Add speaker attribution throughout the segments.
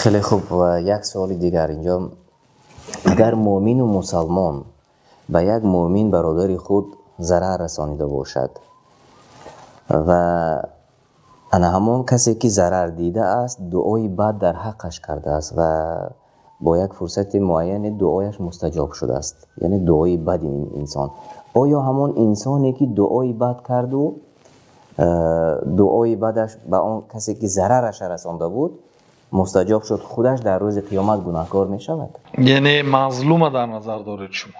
Speaker 1: Хеле хуб. Ва як суоли дигар инҷо: агар муъмину мусалмон ба як муъмин, бародари худ, зарар расонида бошад ва ана ҳамон касе, ки зарар дидааст, дуои бад дар ҳаққаш кардааст ва бо як фурсати муайяне дуояш мустаҷоб шудааст, яъне дуои бади ин инсон, оё ҳамон инсоне, ки дуои бад карду дуои бадаш ба он касе, ки зарараша расонда буд, мустаҷоб шуд, худаш дар рӯзи қиёмат гунаҳкор мешавад?
Speaker 2: Яъне мазлума дар назар доред шумо?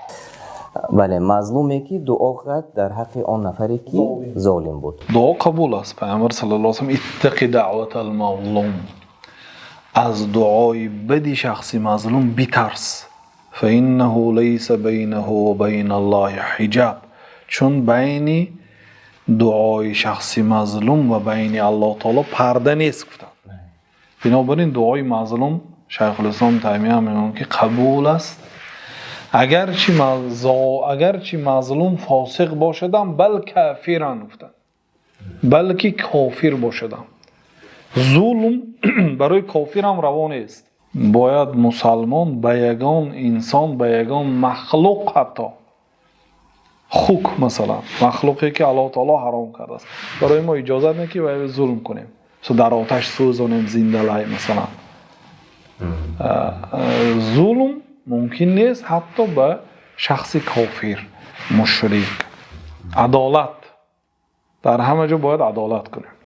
Speaker 1: Бале, мазлуме, ки дуо кард дар ҳаққи он нафаре, ки золим буд.
Speaker 2: Дуо қабул аст. Пайғамбар саллаллоҳу алайҳи васаллам: "Иттақи даъватал мазлум", аз дуои бади шахси мазлум битарс. "Фаиннаҳу лайса байнаҳу ва байна Аллоҳи ҳиҷаб", чун байни дуои шахси мазлум ва байни Аллоҳ таоло парда нест, гуфтанд. Бинобар ин дуои мазлум, Шайхулислом Таймия мегӯянд, ки қабул аст, агарчи мазлум фосиқ бошадам, бал кафиран гуфтанд, балки кофир бошадам. Зулм барои кофирам раво нест. Бояд мусалмон ба ягон инсон, ба ягон махлуқ, ҳатто хук масалан, махлуқе, ки Аллоҳ таоло ҳаром кардааст, барои мо иҷозат не, ки ба зулм кунем, дар оташ сӯзонем зиндалай масалан. Зулм мумкин нест ҳатто ба шахси кофир, мушрик. Адолат, дар ҳама ҷо бояд адолат кунем.